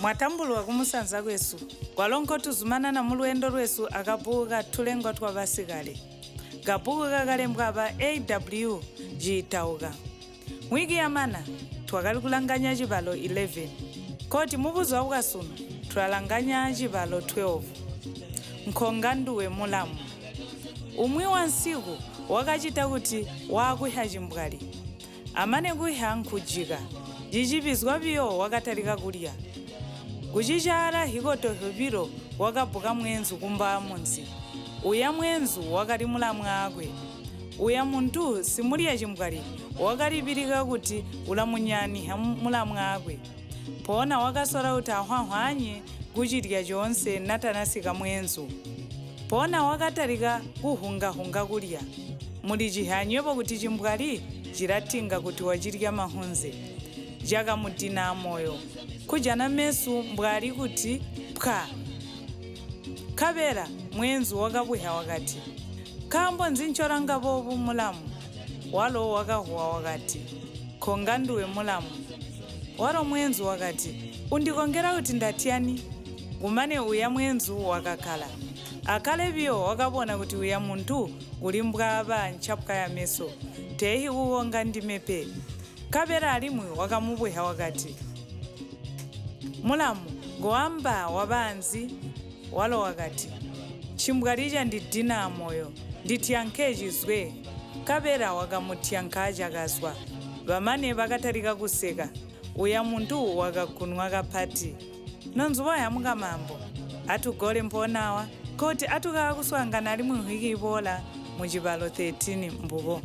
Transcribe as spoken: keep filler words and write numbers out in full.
Mwatambulwa ku musanza kwesu, kwalonkho tuzumana na mulwendo lwesu akabuku ka Tulengwa twa Ŵasikale. Kabuku kakalembwa ŵa A W G Tauka. Mwiki ya mana, twakali kulanganya chibalo eleven. Koti mu buzo wa ukasuno, tulalanganya chibalo twelve. Nkhonga nduwe mulamu. Umwi wa nsiku wakachita kuti wakuhya chimbwali. Amane kuhya nkujika, jichipizgwa viyo wakatarika kulya. Kuchichara hikoto hyo viro wakabuka mwenzu kumba munzi. Uya mwenzu wakali mulamwakwe. Uya muntu simulya chimbwali wakali ŵirika kuti ulamunyani ha mulamwakwe. Pona wakasora kuti ahwahwanye kuchirya chose natanasika mwenzu. Pona wakatarika kuhungahunga kulya. Muli chihanywepo kuti chimbwali chiratinga kuti wachirya mahunze. Jakamudina moyo. Kuja na mesu mbwali kuti pwa. Kabera mwenzu wakabuhya wakati, kambo nzinchoranga bobu mulamu. Walo wakahuwa wakati, khonga nduwe mulamu. Waro mwenzu wakati, undikongera kuti ndatyani? Kumane uya mwenzu wakakhala. Akale vyo wakabona kuti uya muntu uli mbwaŵa nchapwa ya meso, tehi uwonga ndime pe. Kabera alimwi wakamubwehya wakati, mulamu, ngowamba waŵanzi? Walo wakati, chimbwalija ndi dina moyo, ndithyankhe chizwe. Kabera wakamuthyankha chakazwa. Ŵamane ŵakatarika kuseka. Uya muntu wakagunwa kapati. Nonzwa yamuka mambo. Atugole mponawa, koti atukawa kuswangana ali mwinhiki ibora mu chibalo thirteen mbuko.